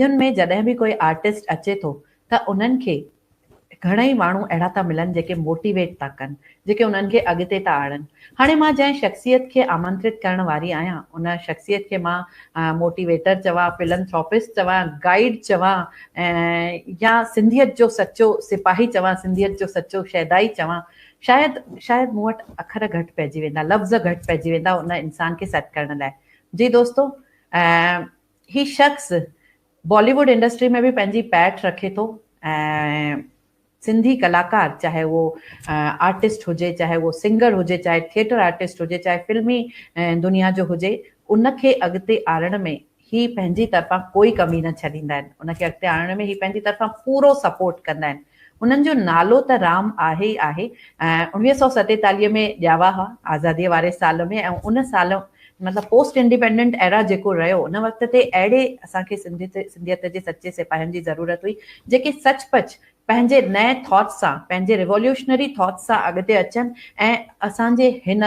۾ جڏهن به ڪوئي آرٽسٽ اچي ٿو ته انهن کي گهڻئي ماڻهو اهڙا ٿا ملن جيڪي موٽيويٽ ٿا ڪن، جيڪي انهن کي اڳتي ٿا آڻن. هاڻي مان جنهن شخصيت کي آمنترت ڪرڻ واري آهيان ان شخصيت کي مان موٽيويٽر چوان، فلنٿراپسٽ چوان، گائيڊ چوان يا سنڌيت جو سچو سپاهي چوان، سنڌيت جو سچو شيدائي چوان، شايد شايد مون وٽ اکر گهٽ پئجي ويندا، لفظ گهٽ پئجي ويندا ان انسان کي سڏ ڪرڻ لاء. جي دوستو هي شخص بالي ووڊ انڊسٽري ۾ به پنهنجي پيٺ رکي ٿو ۽ سنڌي ڪلاڪار چاهي اهو آرٽسٽ هجي چاهي اهو سنگر هجي چاهي ٿيٽر آرٽسٽ هجي چاهي فلمي دنيا جو هجي ان کي اڳتي آڻڻ ۾ هي پنهنجي طرفان ڪوئي ڪمي نه ڇڏيندا آهن ان کي اڳتي آڻڻ ۾ هي پنهنجي طرفان پورو سپورٽ ڪندا آهن انهن جو نالو ته رام آهي ئي آهي. 1947 ۾ ڄاوا هئا، آزاديء واري سال ۾ ۽ ان سال مطلب پوسٽ انڊيپينڊنٽ ايرا جيڪو رهيو ان وقت تي اهڙي اسان کي سنڌيت جي سچي سپاهين جي ضرورت هئي جيڪي سچ پچ پنهنجي نئين ٿاٽس سان پنهنجي ريووليوشنري ٿاٽس سان اڳتي اچن ۽ اسان جي هن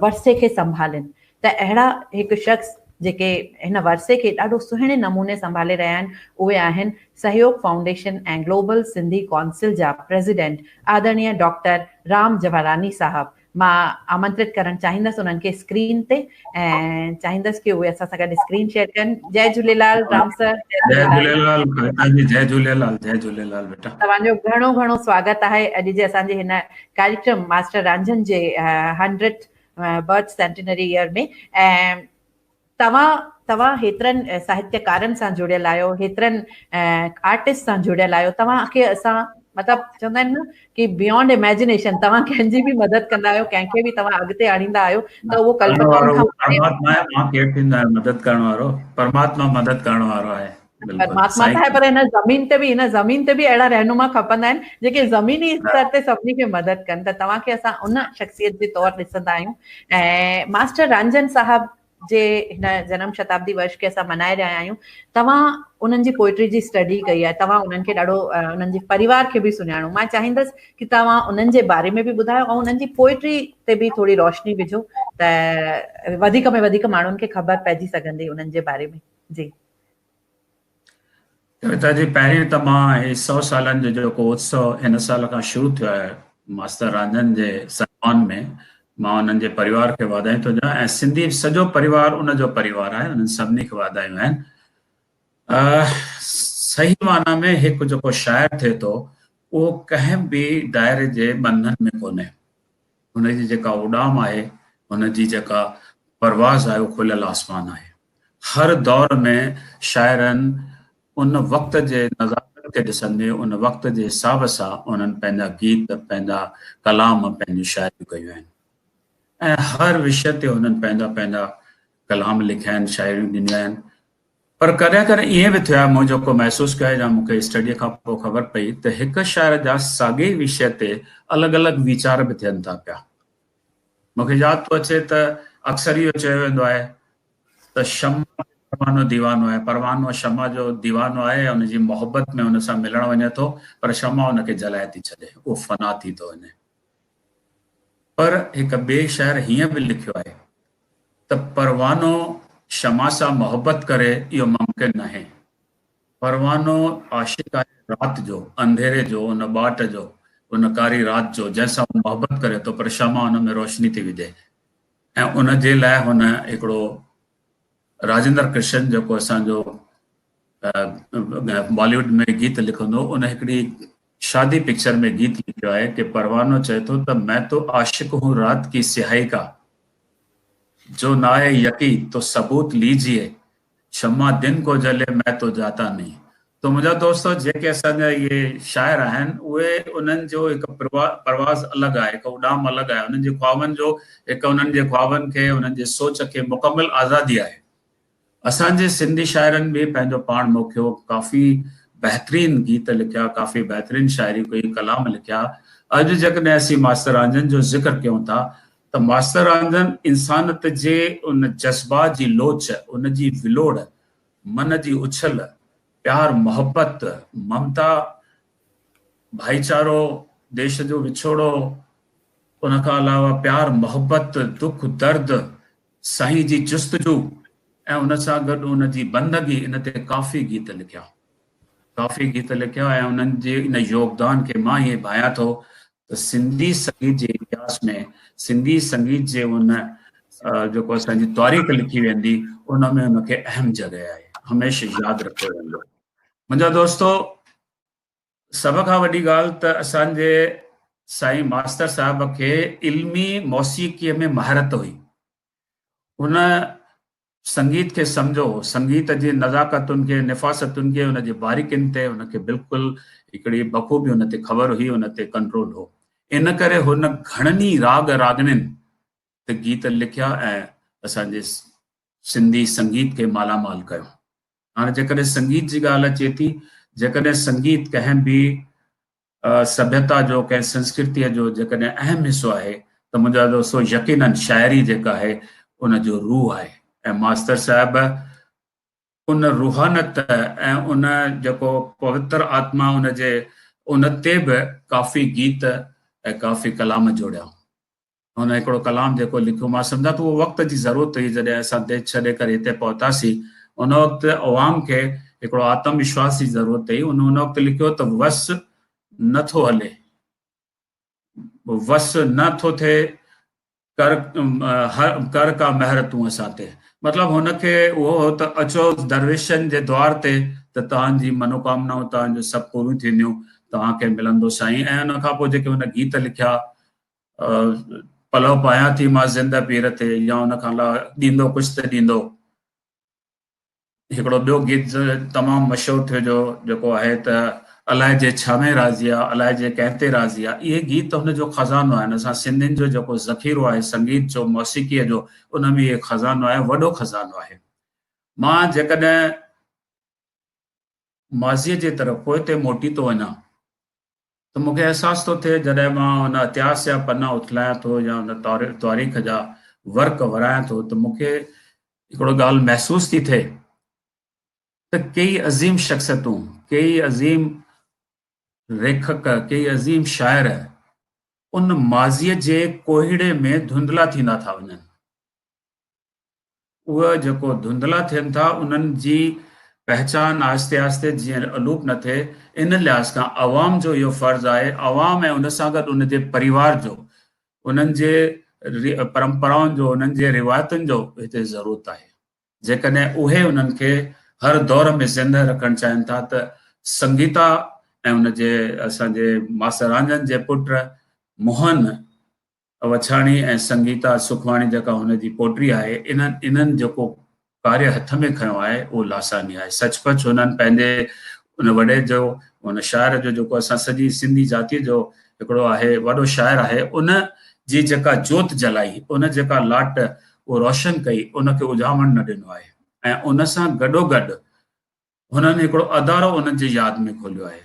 ورثي کي سنڀالين ته اهڙا هڪ شخص جيڪي هن ورثي کي ڏاڍو سهڻي نموني سنڀالي رهيا آهن اهي آهن Sahyog foundation ۽ global Sindhi council جا پريزيڊنٽ آدرڻيه ڊاڪٽر رام جواراڻي صاحب. مان آمنترت ڪرڻ چاهيندس انهن کي اسڪرين تي ۽ چاهيندس ڪي اهي اسان سان گڏ اسڪرين شيئر ڪن. جئي جهوليلال رام سر. جئي جهوليلال ڪويتا جي. جئي جهوليلال. جئي جهوليلال بيٽا. توهان جو گهڻو گهڻو سواگت آهي اڄ جي اسان جي هن ڪاريڪرم ماسٽر رانجهن جي هنڊريڊ برٿ سينٽينري ايئر ۾ ۽ توهان توهان هيترن ساهتيڪارن سان جڙيل آهيو هيترن آرٽسٽ سان جڙيل آهيو توهان کي اسان مطلب چوندا آهن نه ڪي بيانڊ اميجنيشن توهان ڪنهن جي به مدد ڪندا آهيو ڪنهن کي به توهان اڳتي آڻيندا آهيو ته اهو ڪلپنائن کان پرماتما آهي مان ڪير ٿيندو آهيان مدد ڪرڻ وارو پرماتما مدد ڪرڻ وارو آهي پرماتما ته آهي پر هن زمين تي به هن زمين تي به اهڙا رهنما کپندا آهن جيڪي زميني استر تي سڀني کي مدد ڪن ته توهان کي اسان ان شخصيت جي طور ڏسندا آهيون ۽ ماسٽر رانجهن صاحب جي هن جنم شتابدي ورش کي اسان منائي رهيا آهيون توهان انهن جي پوئٽري جي اسٽڊي ڪئي آهي توهان انهن کي ڏاڍو انهن جي پريوار کي به سڃاڻو مان چاهيندس ڪي توهان انهن جي باري ۾ به ٻڌايو ۽ انهن جي پوئٽري تي به ٿوري روشني وجهو ته وڌيڪ ۾ وڌيڪ ماڻهن کي خبر پئجي سگهندي انهن جي باري ۾ جي. ڪويتا جي پهرين ته مان هي سو سالن جو جيڪو اتسو هن سال کان شروع ٿيو آهي ماستر رانجهن جي سنمان ۾ مان انهن جي پريوار کي واڌايون ٿو ڏيان ۽ سنڌي سڄو پريوار ان جو پريوار آهي انهن سڀني کي واڌايون آهن صحيح معنيٰ ۾ هڪ جيڪو شاعر ٿئي ٿو اهو ڪنهن به دائري جي ٻنڌن ۾ ڪونهي هن جي جيڪا اڏام آهي، هن جي جيڪا پرواز آهي اهو کليل آسمان آهي. هر دور ۾ شاعرن ان وقت جي نزاڪت کي ڏسندي ان وقت جي حساب سان انهن پنهنجا گيت، پنهنجا ڪلام، پنهنجون شاعريون ڪيون آهن ۽ هر وشيه تي هنن پنهنجا پنهنجا ڪلام لکيا آهن، شاعريون ڏنيون آهن. پر ڪڏهن ڪڏهن ائين به ٿيو آهي، مون جيڪو محسوس ڪيو يا مون کي اسٽڊيء کان پوء خبر پئي ته هڪ شاعر جا ساڳئي ئي وشيه تي الڳ الڳ ويچار به ٿين ٿا پيا. مون کي ياد ٿو اچي ته اڪثر اهو چيو ويندو آهي ته شمع تي پروانو ديوانو آهي. پروانو شمع جو ديوانو آهي ۽ ان جي محبت ۾ ان سان ملڻ وڃي ٿو پر شمع ان کي جلائي ٿي ڇڏي، اهو فنا ٿي ٿو وڃي. پر هڪ ٻئي شاعر هيئن به لکيو آهي ته پروانو شمع سان محبت ڪري اهو ممڪن ناهي. پروانو عاشق آهي رات جو، انڌيري جو، ان ٻاٽ جو، ان ڪاري رات جو جنهن سان هو محبت ڪري ٿو پر شمع ان ۾ روشني ٿي وجهي ۽ ان جي لاء هن هڪڙو راجندر ڪرشن جيڪو اسان جو بالي ووڊ ۾ گيت لکندو ان هڪڙي شادي پڪچر ۾ گيت لکيو آهي ڪي پروانو چئي ٿو ته مين تو عاشق هون رات ڪي سياهي ڪا جو نه آئي يقين تو ثبوت ليجئي شمع دن ڪو جلي مين تو جاتا نهين تو منهنجا دوستو جيڪي اسان جا اهي شاعر آهن اهي انهن جو هڪ پرواز الڳ آهي هڪ اڏام الڳ آهي انهن جي خوابن جو هڪ انهن جي خوابن کي انهن جي سوچ کي مڪمل آزادي آهي اسان جي سنڌي شاعرن به پنهنجو پاڻ موکيو، ڪافي بهترين گيت لکيا، ڪافي بهترين شاعري ڪئي، ڪلام لکيا. اڄ جيڪڏهن اسين ماستر رانجهن جو ذڪر ڪيون ٿا ته ماستر رانجهن انسانيت جي ان جذبات جي لوچ، ان جي ولوڙ، من جي اڇل، پيار محبت، ممتا، ڀائيچارو، ديش جو وڇوڙو، ان کان علاوه پيار محبت، دک درد، سائين جي جستجو ۽ ان سان گڏ ان جي بندگي ان تي ڪافي گيت لکيا. ڪافي گيت لکيا ۽ انهن جي ان يوگدان کي مان ائين ڀانيان ٿو ته سنڌي سنگيت جي اتهاس ۾ سنڌي سنگيت جي ان جيڪو اسان جي تاريخ لکي ويندي ان ۾ ان کي اهم جڳهه آهي هميشه ياد رکيو ويندو. منهنجا دوستو سڀ کان وڏي ڳالهه ته اسان جي سائين ماستر صاحب کي علمي موسيقيء ۾ مهارت هئي. هن سنگيت کي سمجهو هو، سنگيت جي نزاڪتن کي، نفاستن کي، ان جي باريڪين تي هن کي بلڪل هڪڙي بخوبي ان تي خبر هئي، ان تي ڪنٽرول هو. ان ڪري هن گهڻن ئي راڳ راڳڻين تي گيت لکيا ۽ اسان جي سنڌي سنگيت کي مالا مال ڪيو. هاڻي جيڪڏهن سنگيت جي ڳالهه اچي ٿي، جيڪڏهن سنگيت ڪنهن به سڀيتا جو، ڪنهن سنسڪرتيء جو جيڪڏهن اهم حصو آهي ته منهنجا دوستو يقيناً شاعري جيڪا آهي ان جو روح آهي ۽ ماستر صاحب ان روحانت ۽ ان جيڪو پوتر آتما ان جي ان تي به ڪافي گيت ۽ ڪافي ڪلام جوڙيا. هن هڪڙو ڪلام جيڪو لکيو، مان سمجهان ٿو اهو وقت جي ضرورت هئي، جڏهن اسان ديس ڇڏي ڪري هتي پهتاسين، ان وقت عوام کي هڪڙو آتم وشواس جي ضرورت هئي، هن ان وقت لکيو ته وس نه ٿو هلي، وس نه ٿو ٿئي، ڪر ڪر ڪا مهر تون اسان تي. مطلب هن کي اهو هو ته اچو درويشن جي دوار تي ته توهان جي منوڪامنائون توهان جون سڀ پوريون ٿينديون، توهان کي ملندو سائين ۽ ان کان پوء جيڪي هن گيت لکيا پلئه پايان ٿي مان زنده پير تي يا ان کان علاوه ڏيندو ڪجهه ته ڏيندو هڪڙو ٻيو گيت تمام مشهور ٿيو جو جيڪو آهي ته الائجي ڇا ۾ راضي آ الائجي ڪنهن تي راضي آ اهي گيت هن جو خزانو آهن اسان سنڌين جو جيڪو ذخيرو آهي سنگيت جو موسيقيء جو ان ۾ اهي خزانو آهي وڏو خزانو آهي مان جيڪڏهن ماضيء جي طرف پوئتي موٽي ٿو وڃان ته مون کي احساس ٿو ٿئي جڏهن مان ان اتهاس جا پنا اٿلايان ٿو يا ان تاريخ جا ورق ورايان ٿو ته مون کي هڪڙو ڳالهه محسوس ٿي ٿئي ته ڪيئي عظيم شخصيتون، ڪيئي عظيم ليکڪ، ڪيئي عظيم شاعر ان ماضيء جي ڪوهيڙي ۾ ڌنڌلا ٿيندا ٿا وڃن. اهي جيڪو ڌنڌلا ٿين ٿا انهن جي پهچان آهستي آهستي جيئن الوپ نه ٿئي ان لحاظ کان عوام جو اهو فرض آهي عوام ۽ ان سان گڏ ان جي پريوار جو انهن جي پرمپرائن جو انهن جي روايتن جو هتي ضرورت آهي جيڪڏهن اهي انهن کي هر دور ۾ زنده رکڻ چاهين ٿا ته سنگيتا ۽ ان جي اسان جي ماستر رانجهن جي پٽ موهن وڇاڻي ۽ سنگيتا سکواڻي جيڪا هن جي پوٽي آهي، انهن انهن جيڪو ڪاريه هٿ ۾ کنيو آهي، اهو لاثاني آهي. سچ پچ هنن پنهنجي ان وڏي جو، ان شاعر جو جيڪو اسان سڄي سنڌي جاتيء جو هڪڙو آهي، وڏو شاعر آهي، ان جي جيڪا جوت جلائي، ان جيڪا لاٽ اهو روشن ڪئي، ان کي اجهامڻ نه ڏنو آهي ۽ ان سان گڏوگڏ هنن هڪڙو ادارو انهن جي ياد ۾ کوليو آهي،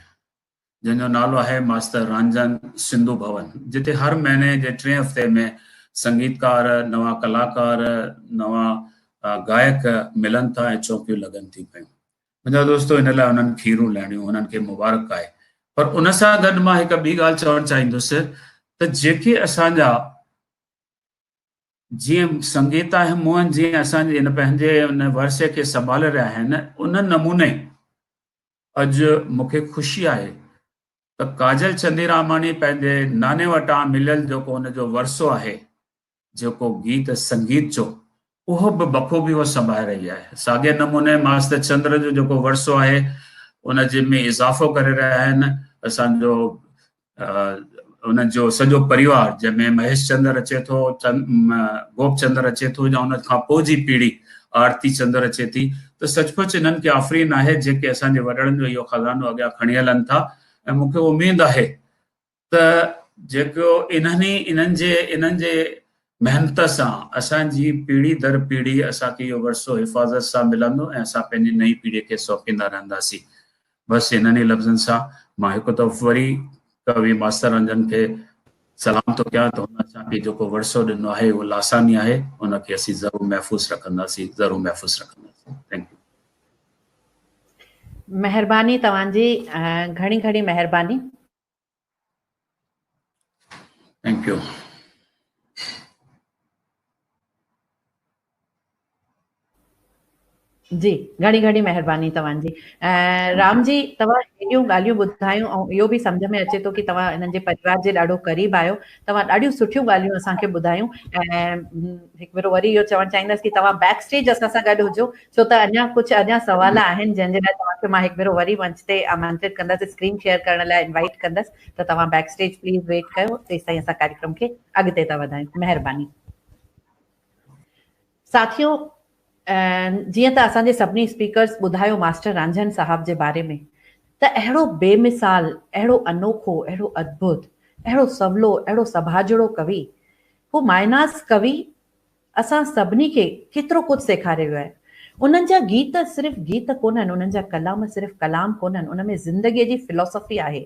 جنهن جو نالو آهي ماستر رانجهن سنڌو ڀون، جتي هر مهيني جي ٽئين هفتي ۾ سنگيتڪار، نوان ڪلاڪار، نوان گائڪ ملن ٿا ۽ چونڪيون لڳن ٿيون پيون. منهنجا دوستو ان لاء انهن کيرون لهڻيون انهن کي مبارڪ آهي. پر ان سان گڏ مان هڪ ٻي ڳالهه چوڻ چاهيندس ته جيڪي اسان جا جيئن سنگيتا ۽ موهن جيئن اسان جي هن پنهنجي ان ورثي کي سنڀالي رهيا آهن، ان نموني اڄ مون کي خوشي آهي ته ڪاجل چنديراماڻي پنهنجي ناني وٽان مليل جيڪو ان جو ورثو آهي، جيڪو گيت سنگيت جو، اهو به بخوبي هوء سنڀالي رهي آهي. ساڳئي نموني ماستر چندر جو جيڪو ورثو آهي، ان جي ۾ اضافو ڪري رهيا آهن. اسان جو ان جو سڄو پريوار جنهن ۾ مهيش چندر اچي ٿو، گوپ چندر اچي ٿو يا ان کان پوء جي پيڙهي آرتي چندر اچي ٿي ته سچ پچ انهن کي آفرين آهي جيڪي اسان جي وڏڙن جو اهو خزانو اڳيان کڻي هلن ٿا ۽ مون کي اميد آهي ته جيڪو انهن ئي انهن جي انهن جي محنت سان اسان جي پيڙهي در پيڙهي اسان کي اهو ورثو حفاظت سان ملندو ۽ اسان پنهنجي نئين پيڙهي کي سونپيندا رهنداسين. بس انهن ئي لفظن سان مان هڪ دفعو وري ڪوي ماستر رنجن کي سلام ٿو ڪيان ته هن اسان کي جيڪو ورثو ڏنو آهي اهو لاثاني آهي ان کي اسين ضرور محفوظ رکنداسين ضرور محفوظ رکنداسين. Thank you. مهرباني توهان جي گهڻي گهڻي مهرباني. Thank you. جي گهڻي گهڻي مهرباني توهان جي. ۽ رام جي توهان هيڏيون ڳالهيون ٻڌايون ۽ اهو به سمجهه ۾ اچي ٿو ڪي توهان انهن جي پريوار جي ڏاڍو قريب آهيو. توهان ڏاڍيون سٺيون ڳالهيون اسان کي ٻڌايون ۽ هڪ ڀيرو وري اهو چوڻ چاهيندس ڪي توهان بيڪ اسٽيج اسان سان گڏ هجو ڇو ته اڃا ڪجهه اڃا سوال آهن جنهن جي لاء توهان کي مان هڪ ڀيرو وري منچ تي آمنترت ڪندس اسڪرين شيئر ڪرڻ لاء انوائيٽ ڪندس ته توهان بيڪ اسٽيج پليز ويٽ ڪيو تيستائين اسان ڪاريڪرم کي اڳتي ٿا وڌايون. مهرباني. ساٿيو جيئن ته اسان جي سڀني اسپيڪرز ٻڌايو ماسٽر رانجهن صاحب جي باري ۾ ته اهڙو بي مثال، اهڙو انوکو، اهڙو ادڀت، اهڙو سولو، اهڙو سٻاجهڙو ڪوي، هو مايناز ڪوي اسان سڀني کي ڪيترو ڪجهه سيکاري ويو آهي. انهن جا گيت صرف گيت ڪونهن، انهن جا ڪلام صرف ڪلام ڪونهن، ان ۾ زندگيء جي فلاسافي آهي،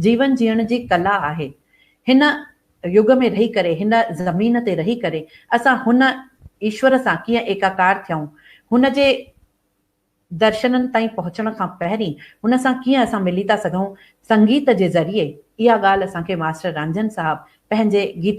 جيون جيئڻ جي ڪلا آهي. هن يگ ۾ رهي ڪري، هن زمين تي رهي ڪري اسان هن ايشور سان ڪيئن ايڪاڪار ٿيون، هن جي درشنن تائين پهچڻ کان پهرين هن سان ڪيئن اسان ملي ٿا سگهون سنگيت جي ذريعي، اها ڳالهه اسان کي ماسٽر رانجهن صاحب پنهنجي گيت.